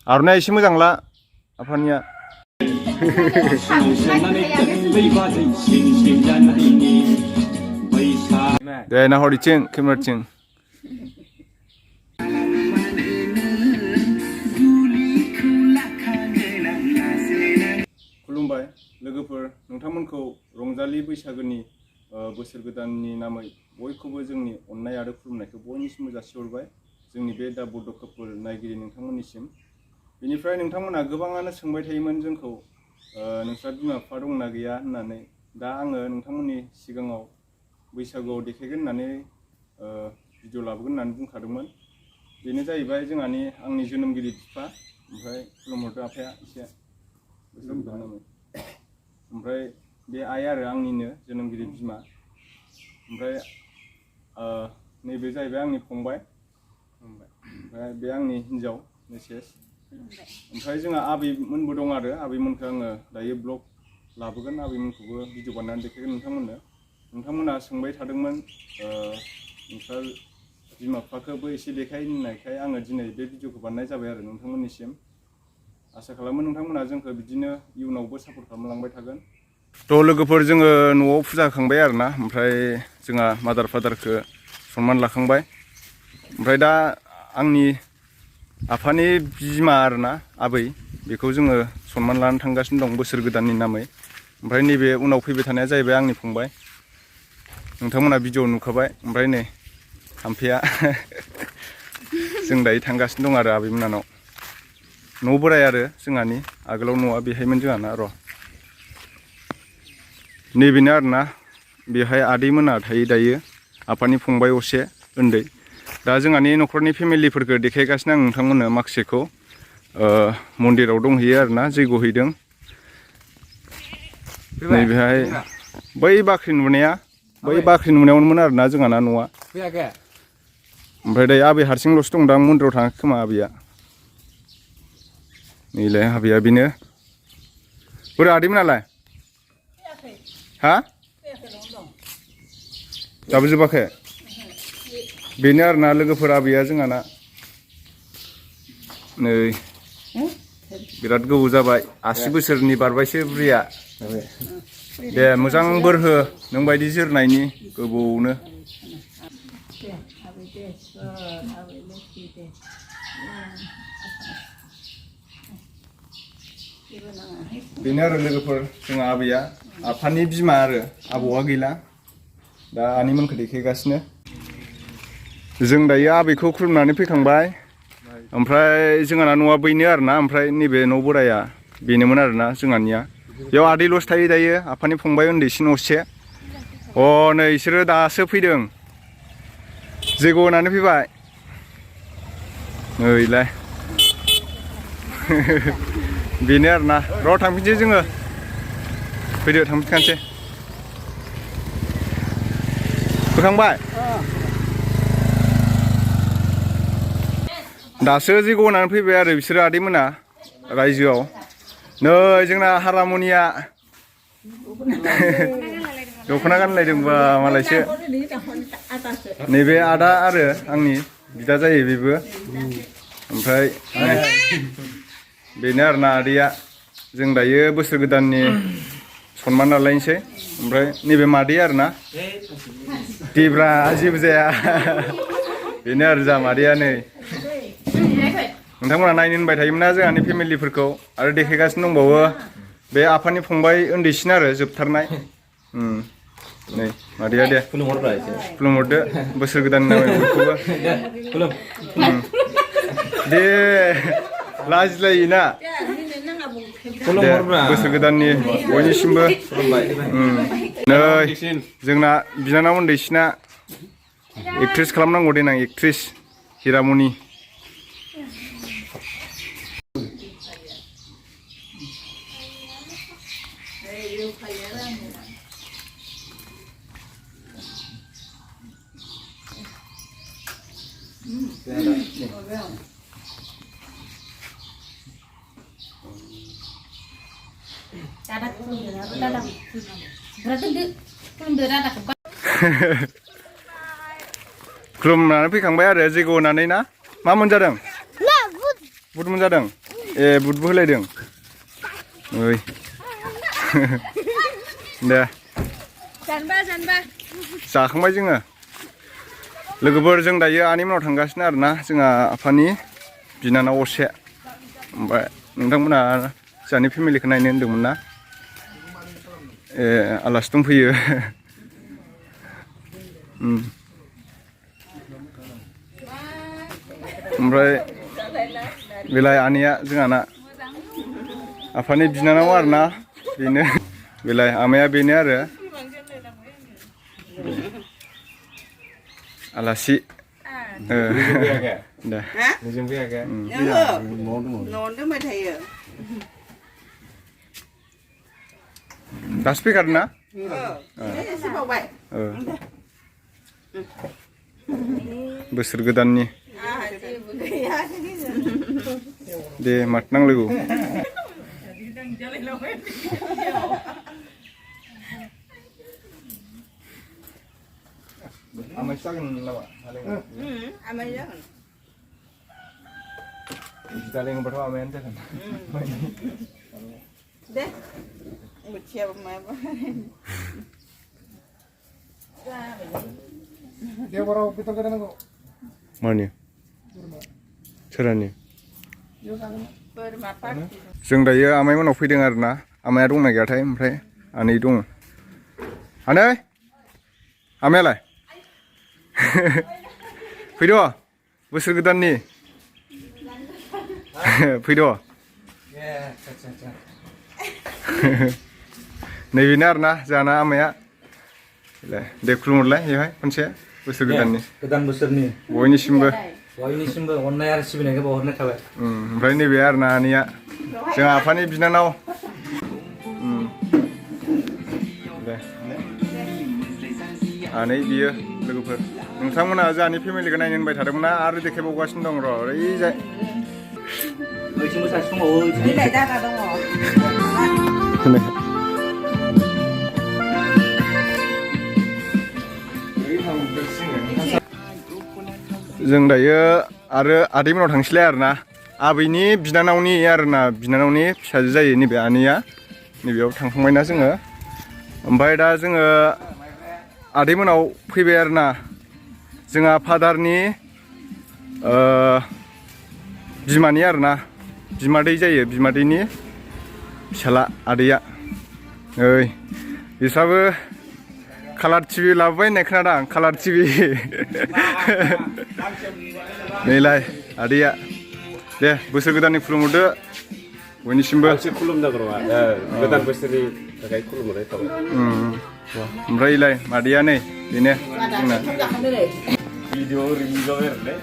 आर'नाइया एसे मोजां ला आफानिया दे नाहर इथिं केमेराथिं खुलुमबाय लोगोफोर नोंथांमोनखौ रंजालि बैसागोनि बोसोर गोदाननि नामै बयखौबो जोंनि अननाय आरो खुलुमनायखौ बयनिसिमबो जासिहरबाय जोंनि बे दा बड' कापोल नायगिरि नोंथांमोननिसिम बेनिफ्राय नोंथांमोना गोबाङानो सोंबाय थायोमोन जोंखौ नोंस्रा बिमा बिफा दंना गैया होननानै दा आङो नोंथांमोननि सिगाङाव बैसागुआव देखायगोन होननानै भिडिअ लाबोगोन होननानै बुंखादोंमोन बेनो जाहैबाय जोंहानि आंनि जोनोमगिरि बिफा ओमफ्राय खुलुमहरदो आफाया एसे ओमफ्राय बे आइ आरो आंनिनो जोनोमगिरि बिमा ओमफ्राय नैबे जाहैबाय आंनि फंबाय ओमफ्राय बे आंनि हिन्जाव मिसेस ओमफ्राय जोंहा आबैमोनबो दं आरो आबैमोनखौ आङो दायो ब्लग लाबोगोन आबैमोनखौबो भिडिअ बानायनानै देखायगोन नोंथांमोना सोंबाय थादोंमोन नोंस्रा बिमा बिफाखौबो एसे देखाय होननायखाय आङो दिनै बे भिडिअखौ बानायनाय जाबाय आरो नोंथांमोननिसिम आसा खालामो नोंथांमोना जोंखौ बिदिनो इयुनावबो सापर्ट खालामलांबाय थागोन थ' लोगोफोर जोङो न'आव फुजा होखांबाय आरोना ओमफ्राय जोंहा मादार फादारखौ सनमान लाखांबाय ओमफ्राय दा आंनि आफानि बिमा आरोना आबै बेखौ जोङो सनमान लानानै थांगासिनो दं बोसोर गोदाननि नामै ओमफ्राय नैबे उनाव फैबाय थानाया जाहैबाय आंनि फंबाय नोंथांमोना भिडिअ नुखाबाय ओमफ्राय नै थाम्फैया जों दायो थांगासिनो दं आरो आबैमोनानाव न' बोराय आरो जोंहानि आगोलाव न'आ बेहायमोन जोंहाना र' नैबेनो आरोना बेहाय आदैमोना थायो दायो आफानि फंबाय असे उन्दै दा जोंहानि न'खरनि फेमिलिफोरखौ देखायगासिनो आं नोंथांमोननो माखासेखौ मन्दिराव दंहैयो आरोना जैग' हैदों नैबेहाय बै बाख्रि नुनायावनोमोन आरोना जोंहाना न'आ ओमफ्राय दायो आबै हारसिंल'सो दं दां मन्दिराव थाङाखै खोमा आबैया नैलाय आबैया बेनो बोरै आदैमोनालाय हा दाबो जोबाखै बेनो आरोना लोगोफोर आबैया जोंहाना नै बिराद गोबाव जाबाय 80 बोसोरनि बारबायसो बुरिया दे मोजां बोर हो नोंबायदि जोरनायनि गोबावनो बेनो आरो लोगोफोर जोंहा आबैया आफानि बिमा आरो आबौआ गैला दा आनैमोनखौ देखायगासिनो जों दायो आबैखौ खुलुमनानै फैखांबाय ओमफ्राय जोंहाना न'आ बैनो आरोना ओमफ्राय नैबे न' बोराया बेनोमोन आरोना जोंहानिया बेयाव आदैल'सो थायो दायो आफानि फंबाय उन्दैसिन असे नै बिसोरो दासो फैदों जैग' होनानै फैबाय नैलाय बेनो आरोना र' थांफिनसै जोङो फैदो थांफिनखानोसै बोखांबाय दासो जैग' होनानै फैबाय आरो बिसोरो आदैमोना रायजोआव नै जोंना हारामनिया दख'ना गानलायदोंबा मालायसो नैबे आदा आरो आंनि बिदा जायो बेबो ओमफ्राय बेनो आरोना आदैया जों दायो बोसोर गोदाननि सनमान लालायनोसै ओमफ्राय नैबे मादै आरोना देब्रा जेबो जाया बेनो आरो जा मादैया नै नोंथांमोना नायनो होनबाय थायोमोन ना जोंहानि फेमिलिफोरखौ आरो देखायगासिनो दंबावो बे आफानि फंबाय उन्दैसिन आरो जोबथारनाय नै मादैया दे खुलुमहरदो बोसोर गोदाननि नामै बयखौबो दे लाजिलायोना दे बोसोर गोदाननि बयनिसिमबो नै जोंना बिनानाव उन्दैसिना एक्ट्रेस खालामनांगौ देनां एक्ट्रेस हिरामनि खुलुमनानै फैखांबाय आरो जैग' होनानै ना मा मोनजादों बुद मोनजादों ए बुटबो होलायदों ओइ दे जानबा जाखांबाय जोङो लोगोफोर जों दायो आनै मोनाव थांगासिनो आरोना जोंहा आफानि बिनानाव असे ओमफ्राय नोंथांमोना जोंहानि फेमिलिखौ नायनो होनदोंमोन ना ए आलासि दंफैयो ओमफ्राय बेलाय आनैया जोंहाना आफानि बिनानाव आरोना बेनो बेलाय आमाया बेनो आरो आलासि दे नोंजों फैयाखै न'आवनो दोनबाय थायो दासो फैखादों ना एसे बावबाय बोसोर गोदाननि दे माथो नांलायगौ आमाय जागोन नामा आमाय जागोन बिदा लेंबाथ' आमायानो जागोन दे मिथियाबो मायाबा देवबाराव बेदर गोदान नांगौ मानि सोरानि बोरमा पार्टि जों दायो आमाइ मोनाव फैदों आरोना आमाया दंना गैयाथाय ओमफ्राय आनै दङ आनै आमायालाय फैद' बोसोर गोदाननि फैद' नैबेनो आरोना जोंहाना आमाया दे खुलुमहरलाय बेवहाय खनसे बोसोर गोदाननि गोदान बोसोरनि बयनिसिमबो अननाय आरो सिबिनायखौ बावहरनाय थाबाय ओमफ्राय नैबे आरोना आनैया जोंहा आफानि बिनानाव दे आनै बियो लोगोफोर नोंथांमोना जोंहानि फेमिलिखौ नायनो होनबाय थादोंमोन ना आरो देखायबावगासिनो दं र' ओरैजाय ओइथिंबो सासे दंबावो बिलाइ दादा दङ जों दायो आरो आदैमोनाव थांसैलाय आरोना आबैनि बिनानावनि आरोना बिनानावनि फिसाजो जायो नैबे आनैया नैबेयाव थांखांबायना जोङो ओमफ्राय दा जोङो आदैमोनाव फैबाय आरोना जोंहा फादारनि बिमानि आरोना बिमादै जायो बिमादैनि फिसाला आदैया ओइ बिस्राबो कालार टिभि लाबोबाय होननाय खोनादों आं कालार टिभि नैलाय आदैया दे बोसोर गोदाननि खुलुमहरदो बयनिसिमबो खुलुमनांगौ गोदान बोसोरनि थाखाय खुलुमहरनाय थाबाय ओमफ्रायलाय मादैया नै बेनो जोंना भिडिअ रिलिज जाबाय आरो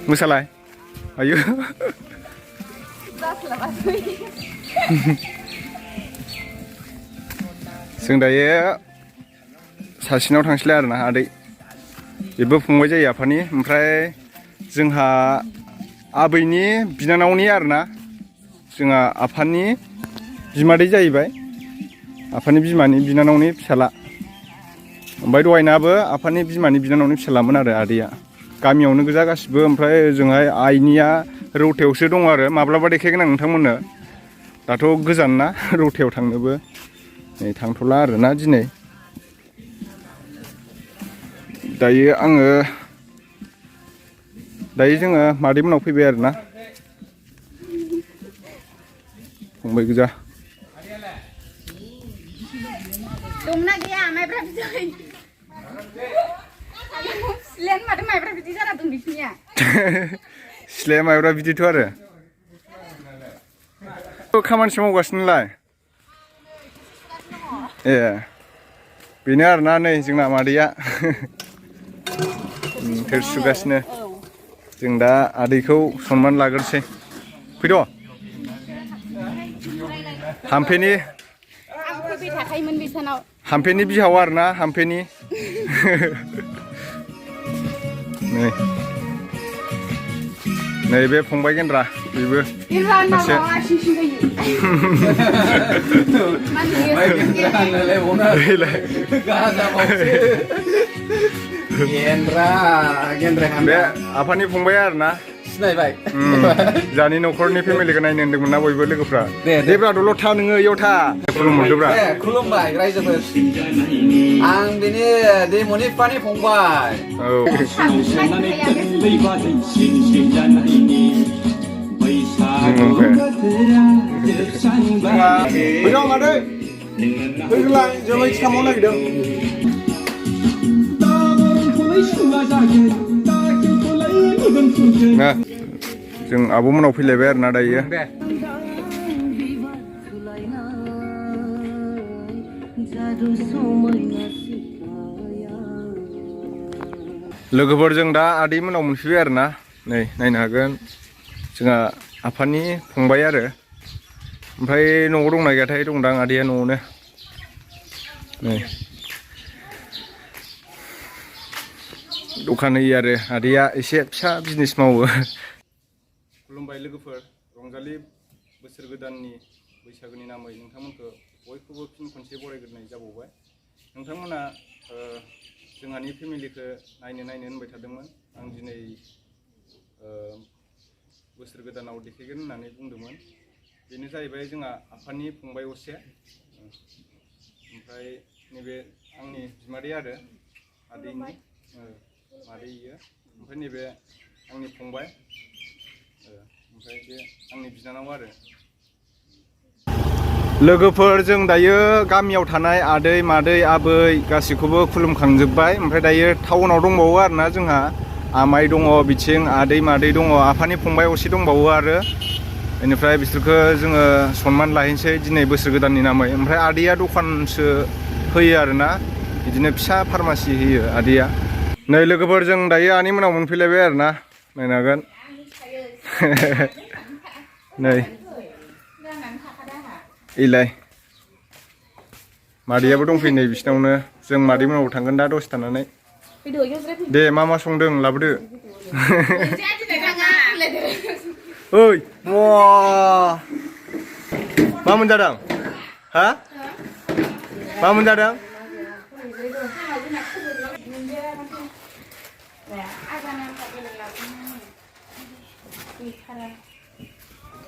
मोसालाय आयु जों दायो सासेनाव थांसैलाय आरोना आदै बेबो फंबाय जायो आफानि ओमफ्राय जोंहा आबैनि बिनानावनि आरोना जोंहा आफानि बिमादै जाहैबाय आफानि बिमानि बिनानावनि फिसाला ओमफ्राय दहायनाबो आफानि बिमानि बिनानावनि फिसालामोन आरो आदैया गामियावनो गोजा गासिबो ओमफ्राय ओजोंहाय आइनिया रौथायावसो दङ आरो माब्लाबा देखायगोन आं नोंथांमोननो दाथ' गोजान ना रौथायाव थांनोबो नै थांथ'ला आरोना दिनै दायो जोङो मादैमोनाव फैबाय आरोना फंबाय गोजा दंना गैया माइब्रा बिदै सिलेन माथो माइब्रा बिदै जाना दं बिसिनिया सिलाया माइब्रा बिदैथ' आरो खामानिसो मावगासिनोलाय ए बेनो आरोना नै जोंना मादैया थोरसि सुगासिनो जों दा आदैखौ सनमान लाग्रोसै फैद' हाम्फेनि हाम्फेनि बिहाव आरोना हाम्फेनि नै नैबे फंबाय गेन्द्रा बेबो Irfan Masih. mau asyik kayu. Mana dia? Gila. Gendra बे आफानि फंबाय आरोना सिनायबाय जानि न'खरनि फेमिलिखौ नायनो होन्दोंमोन ना बयबो लोगोफ्रा दे देब्रा दल' था नोङो इयाव था खुलुमहरदोब्रा खुलुमबाय रायजोफोर आं बिनि दैमुनि बिफानि फंबाय औ फैदों मादै फैगोलाय जों ओइ सामाव नागिरदों ना जों आब'मोनाव फैलायबाय आरोना दायो लोगोफोरजों दा आदैमोनाव मोनफैबाय आरोना नै नायनो हागोन जोंहा आफानि फंबाय आरो ओमफ्राय न'आव दंना गैयाथाय दंदां आदैया न'आवनो नै दखान होयो आरो आदैया एसे फिसा बिजनेस मावो खुलुमबाय लोगोफोर रंजालि बोसोर गोदाननि बैसागोनि नामै नोंथांमोनखौ बयखौबो फिन खनसे बरायग्रोनाय जाबावबाय नोंथांमोना जोंहानि फेमिलिखौ नायनो होनबाय थादोंमोन आं दिनै बोसोर गोदानाव देखायगोन होननानै बुंदोंमोन बेनो जाहैबाय जोंहा आफानि फंबाय असे ओमफ्राय नैबे आंनि बिमादै आरो आदैनि मादै इयो ओमफ्राय नैबे आंनि फंबाय ओमफ्राय बे आंनि बिनानाव आरो लोगोफोर जों दायो गामियाव थानाय आदै मादै आबै गासैखौबो खुलुमखांजोब्बाय ओमफ्राय दायो टाउनाव दंबावो आरोना जोंहा आमाइ दङ बिथिं आदै मादै दङ आफानि फंबाय असे दंबावो आरो बेनिफ्राय बिसोरखौ जोङो सनमान लाहैनोसै दिनै बोसोर गोदाननि नामै ओमफ्राय आदैया दखानसो होयो आरोना बिदिनो फिसा फार्मासि होयो आदैया नै लोगोफोर जों दायो आनै मोनाव मोनफैलायबाय आरोना नायनो हागोन नै इलाय मादैयाबो दंफैयो नै बिसिनावनो जों मादै मोनाव थांगोन दा दसे थानानै दे मा संदों लाबोदो ओइ मा मोनजादों हा मा मोनजादों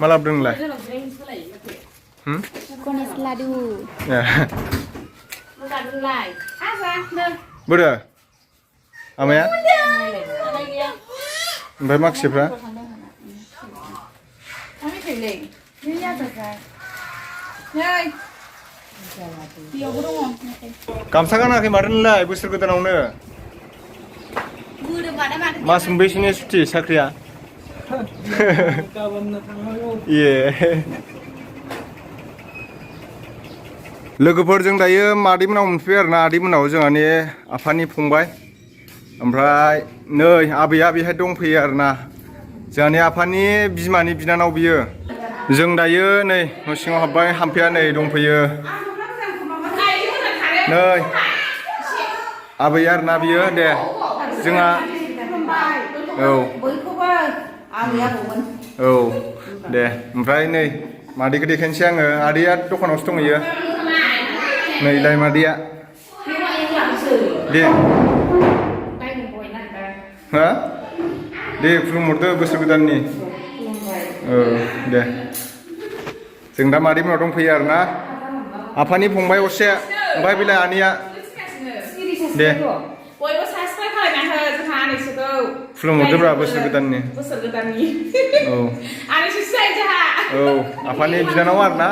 मा लाबोदों नोंलाय Kones ladu. बोरो आमाया ओमफ्राय माखासेफ्रा गामसा गानाखै माथो नोंलाय बोसोर गोदानावनो मास मोनबेसेनि सुथि साख्रिया लोगोफोरजों दायो मादैमोनाव मोनफैबाय आरोना आदैमोनाव जोंहानि आफानि फंबाय ओमफ्राय नै आबैया बेहाय दंफैयो आरोना जोंहानि आफानि बिमानि बिनानाव बियो जों दायो नै न' सिङाव हाबबाय हाम्फेया नै दंफैयो नै आबै आरोना बियो दे जोंहा औ औ दे ओमफ्राय नै मादैखौ देखायनोसै आङो आदैया दखानावसो दंहैयो नै लाय मादैया दे हा दे खुलुमहरदो बोसोर गोदाननि दे जों दा मादै मोनाव दंफैयो आरोना आफानि फंबाय असे ओमफ्राय बेलाय आनैया दे खुलुमहरदोब्रा बोसोर गोदाननि औ औ आफानि बिनानाव आरोना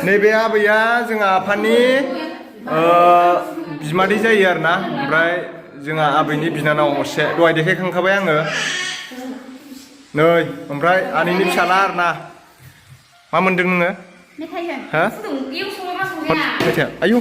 नैबे आबैया जोंहा आफानि बिमादै जायो आरोना ओमफ्राय जोंहा आबैनि बिनानाव असे दहाय देखायखांखाबाय आङो नै ओमफ्राय आनैनि फिसाला आरोना मा मोनदों नोङो हा आयु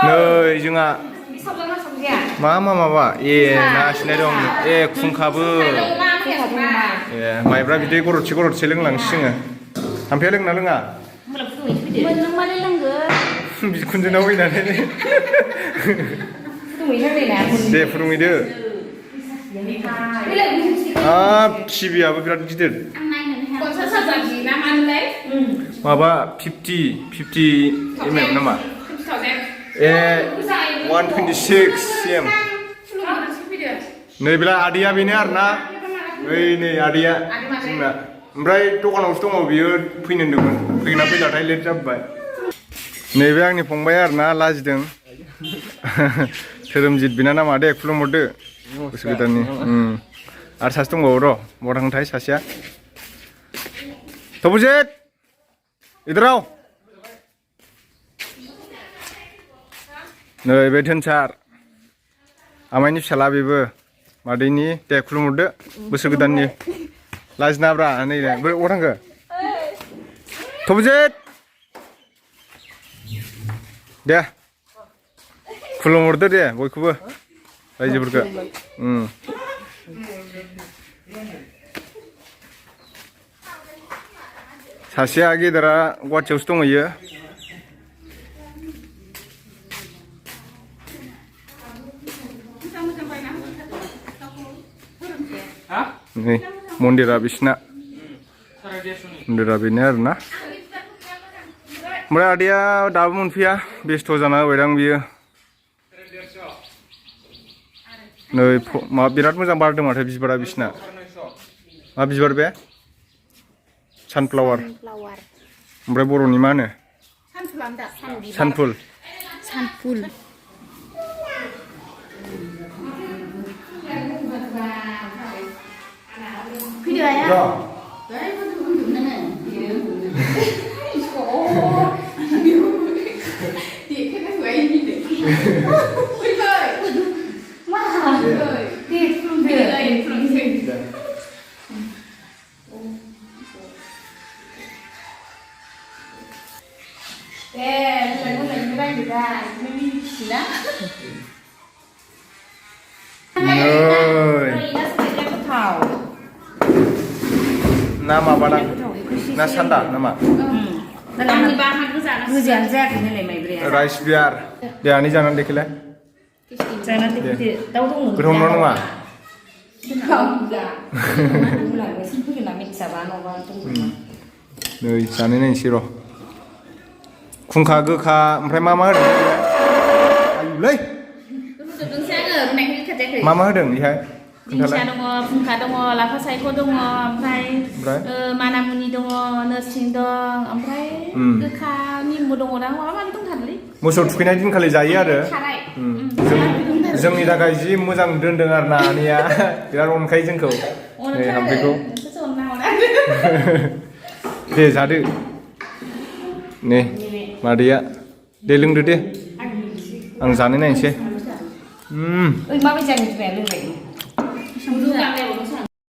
नै जोंहा माबा ए ना सिनाय दं ए खुंखाबो ए माइब्रा बिदै गरदसे लोंलांसै जोङो हाम्फेया लोंना लोङा बिखुनजोनाव फैनानै दे फुदुंहैदो टिभियाबो बिराद गिदिर माबा 50 mm नामा ए 126 cm नै बेला आदैया बेनो आरोना ओइ नै आदैया जोंना ओमफ्राय दखानावसो दङ बियो फैनो होनदोंमोन फैगोना फैलाथाय लेट जाबाय नैबे आंनि फंबाय आरोना लाजिदों धोरोमजित बिना नामा दे खुलुमहरदो बोसोर गोदाननि आरो सासे दंबावो र' बहा थांथाय सासेया तबजित इधर आओ नै बे धोनसार आमाइनि फिसाला बेबो मादैनि दे खुलुमहरदो बोसोर गोदाननि लाजिनाब्रा नै बहा थांखो तबजित दे खुलुमहरदो दे बयखौबो रायजोफोरखौ सासेया गेदेरा गुवाहाटियावसो दंहैयो नै मन्दिरा बिसिना मन्दिरा बेनो आरोना ओमफ्राय आदैया दाबो मोनफैया बेस्थ' जाना होबायदां बियो नै माबा बिराद मोजां बारदों माथो बिबारा बिसिना मा बिबार बे सानफ्लावार ओमफ्राय बर'नि मा होनो सानफुल फैदो आया ना माबादां ना सान्दा नामा गोजान जायाखै नालाय माइब्राया राइस बियार दे आनै जानानै देखेलाय जानानै देखायदो दाउ दङ गोथाव नङा नङा नै जानाय नायनोसै र' खुंखा गोखा ओमफ्राय मा होदों आयुलै मा होदों बेहाय दिंखिया दङ फुंखा दङ लाफा सायख' दङ ओमफ्राय मानामुनि दङ नोरसिं दं ओमफ्राय गोखा निम्बु दङ दा माबा माबि दंथारोलै मोसौ थुखैनाय दिनखालि जायो आरो जोंनि थाखाय जि मोजां दोनदों आरो ना आनैया बिराद अनखायो जोंखौ नै हाम्फैखौ दे जादो नै मादैया दे लोंदो दे आं जानाय नायनोसै माबायदि जानो लोंबाय